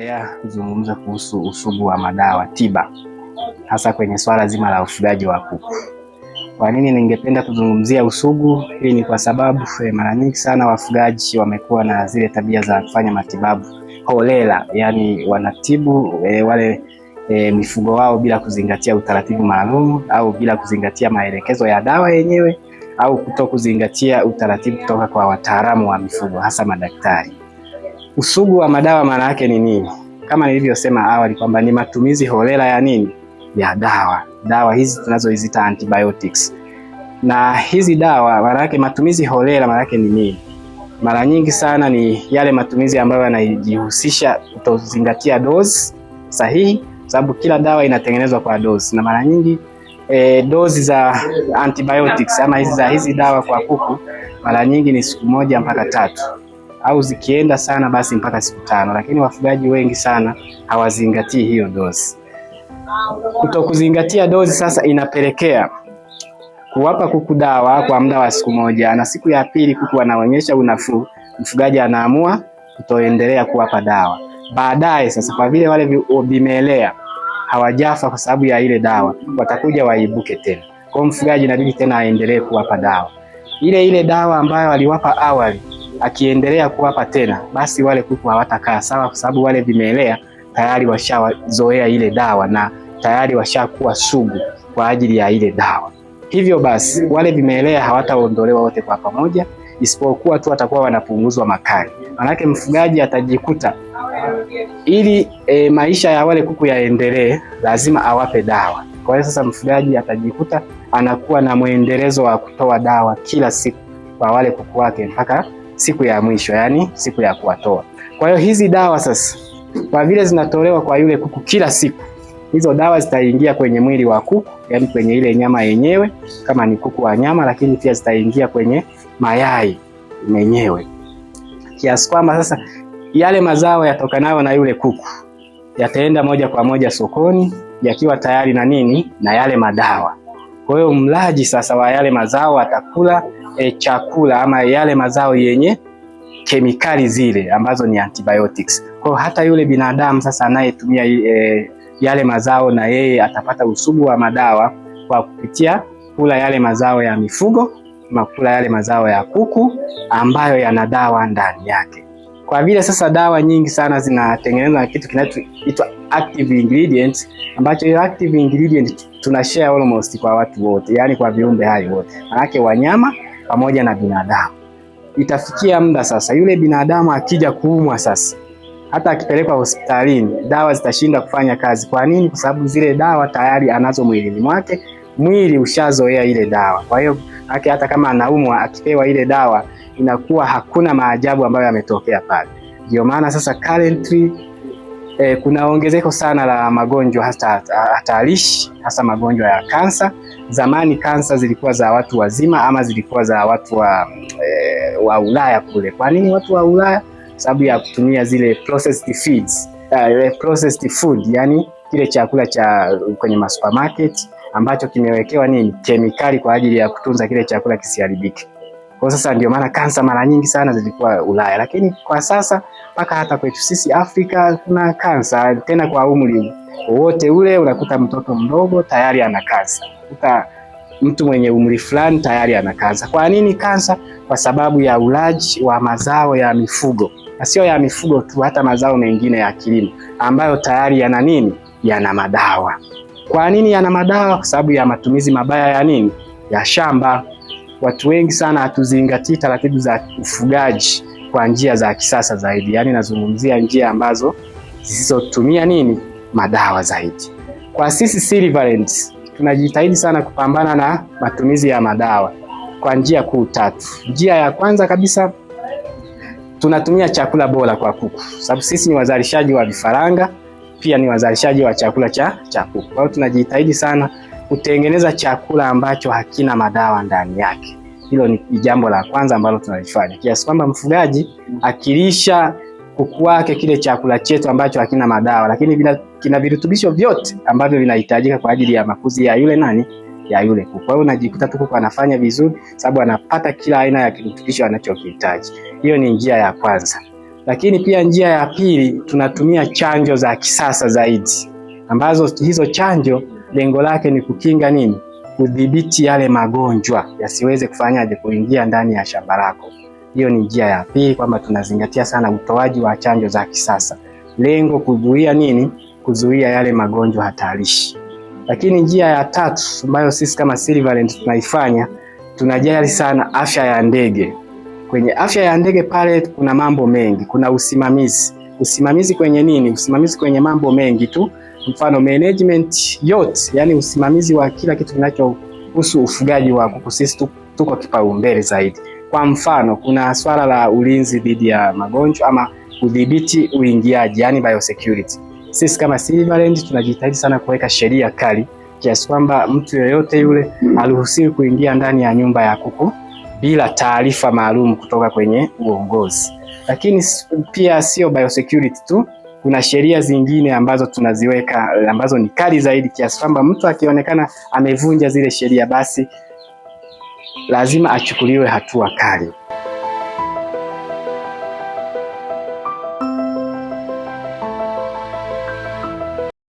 Tutaendelea kuzungumza kuhusu usugu wa madawa tiba, hasa kwenye swala zima la ufugaji wa kuku. Kwa nini ningependa kuzungumzia usugu? Hii ni kwa sababu mara nyingi sana wafugaji wamekuwa na zile tabia za kufanya matibabu holela, yani wanatibu wale mifugo wao bila kuzingatia utaratibu maalum au bila kuzingatia maelekezo ya dawa yenyewe au kuto kuzingatia utaratibu kutoka kwa wataalamu wa mifugo hasa madaktari. Usugu wa madawa maana yake ni nini? Kama nilivyosema awali kwamba ni matumizi holela ya nini? Ya dawa. Dawa hizi tunazoziita antibiotics. Na hizi dawa maana yake matumizi holela maana yake ni nini? Mara nyingi sana ni yale matumizi ambayo yanajihusisha kutozingatia dozi sahihi, sababu kila dawa inatengenezwa kwa dozi, na mara nyingi dozi za antibiotics ama hizi za hizi dawa kwa kuku mara nyingi ni siku 1 mpaka 3 au zikienda sana basi mpaka siku 5, lakini wafugaji wengi sana hawazingatii hiyo dozi. Kutokuzingatia dozi sasa inapelekea kuwapa kuku dawa kwa muda wa siku 1, na siku ya pili kuku anaonyesha unafuu, mfugaji anaamua kutoendelea kuwapa dawa. Baadaye sasa, kwa vile wale vimelea hawajafa kwa sababu ya ile dawa, watakuja waibuke tena. Kwa mfugaji inabidi tena aendelee kuwapa dawa ile ile dawa ambayo aliwapa awali. Akiendelea kuwapa tena, basi wale kuku hawatakaa sawa, kwa sababu wale vimelea tayari washazoea ile dawa na tayari washakuwa sugu kwa ajili ya ile dawa. Hivyo basi wale vimelea hawataondolewa wote kwa pamoja, isipokuwa tu watakuwa wanapunguzwa makali. Manake mfugaji atajikuta ili maisha ya wale kuku yaendelee, lazima awape dawa. Kwa hiyo sasa mfugaji atajikuta anakuwa na mwendelezo wa kutoa dawa kila siku kwa wale kuku wake mpaka siku ya mwisho, yani siku ya kuwatoa. Kwa hiyo hizi dawa sasa, kwa vile zinatolewa kwa yule kuku kila siku, hizo dawa zitaingia kwenye mwili wa kuku, yani kwenye ile nyama yenyewe kama ni kuku wa nyama, lakini pia zitaingia kwenye mayai yenyewe, kiasi kwamba sasa yale mazao yatokanayo na yule kuku yataenda moja kwa moja sokoni yakiwa tayari na nini, na yale madawa. Kwa hiyo mlaji sasa wa yale mazao atakula chakula ama yale mazao yenye kemikali zile ambazo ni antibiotics. Kwa hiyo hata yule binadamu sasa anayetumia yale mazao na yeye atapata usugu wa madawa kwa kupitia kula yale mazao ya mifugo ama kula yale mazao ya kuku ambayo yana dawa ndani yake. Kwa vile sasa dawa nyingi sana zinatengenezwa na kitu kinachoitwa active ingredients, ambacho hiyo active ingredient tuna share almost kwa watu wote, yani kwa viumbe hai wote, manake wanyama pamoja na binadamu. Itafikia muda sasa yule binadamu akija kuumwa sasa, hata akipelekwa hospitalini dawa zitashindwa kufanya kazi. Kwa nini? Kwa sababu zile dawa tayari anazo mwilini mwake, mwili ushazoea ile dawa. Kwa hiyo hata kama anaumwa akipewa ile dawa inakuwa hakuna maajabu ambayo yametokea pale. Ndio maana sasa currently kuna ongezeko sana la magonjwa hasa hatarishi, hasa magonjwa ya kansa. Zamani kansa zilikuwa za watu wazima ama zilikuwa za watu wa Ulaya kule. Kwa nini watu wa Ulaya? Sababu ya kutumia zile processed feeds, processed food, yani kile chakula cha kwenye supermarket ambacho kimewekewa nini, kemikali kwa ajili ya kutunza kile chakula kisiharibike. Kwa sasa ndio maana kansa mara nyingi sana zilikuwa Ulaya, lakini kwa sasa mpaka hata kwetu sisi Afrika kuna kansa, tena kwa umri wote ule. Unakuta mtoto mdogo tayari ana kansa, unakuta mtu mwenye umri fulani tayari ana kansa. Kwa nini kansa? Kwa sababu ya ulaji wa mazao ya mifugo, na sio ya mifugo tu, hata mazao mengine ya kilimo ambayo tayari yana nini, yana madawa. Kwa nini yana madawa? Kwa sababu ya matumizi mabaya ya nini, ya shamba. Watu wengi sana hatuzingatii taratibu za ufugaji kwa njia za kisasa zaidi, yaani nazungumzia njia ambazo zisizotumia nini, madawa zaidi. Kwa sisi Silverland tunajitahidi sana kupambana na matumizi ya madawa kwa njia kuu tatu. Njia ya kwanza kabisa, tunatumia chakula bora kwa kuku, sababu sisi ni wazalishaji wa vifaranga, pia ni wazalishaji wa chakula cha kuku. Kwa hiyo tunajitahidi sana kutengeneza chakula ambacho hakina madawa ndani yake. Hilo ni jambo la kwanza ambalo tunalifanya, kiasi kwamba mfugaji akilisha kuku wake kile chakula chetu ambacho hakina madawa, lakini kina virutubisho vyote ambavyo vinahitajika kwa ajili ya makuzi ya yule nani, ya yule kuku. Kwa hiyo unajikuta tu kuku anafanya vizuri, sababu anapata kila aina ya kirutubisho anachokihitaji. Hiyo ni njia ya kwanza. Lakini pia njia ya pili, tunatumia chanjo za kisasa zaidi, ambazo hizo chanjo lengo lake ni kukinga nini? Kudhibiti yale magonjwa yasiweze kufanyaje, kuingia ndani ya shamba lako. Hiyo ni njia ya pili, kwamba tunazingatia sana utoaji wa chanjo za kisasa, lengo kuzuia nini? Kuzuia yale magonjwa hatarishi. Lakini njia ya tatu ambayo sisi kama Silverland tunaifanya, tunajali sana afya ya ndege. Kwenye afya ya ndege pale kuna mambo mengi, kuna usimamizi. Usimamizi kwenye nini? Usimamizi kwenye mambo mengi tu, mfano management yote, yani usimamizi wa kila kitu kinachohusu ufugaji wa kuku, sisi tuko kipaumbele zaidi. Kwa mfano, kuna swala la ulinzi dhidi ya magonjwa ama kudhibiti uingiaji, yani biosecurity. Sisi kama Silverland tunajitahidi sana kuweka sheria kali kiasi kwamba mtu yoyote yule haruhusiwi kuingia ndani ya nyumba ya kuku bila taarifa maalum kutoka kwenye uongozi. Lakini pia sio biosecurity tu, kuna sheria zingine ambazo tunaziweka ambazo ni kali zaidi kiasi kwamba mtu akionekana amevunja zile sheria basi lazima achukuliwe hatua kali.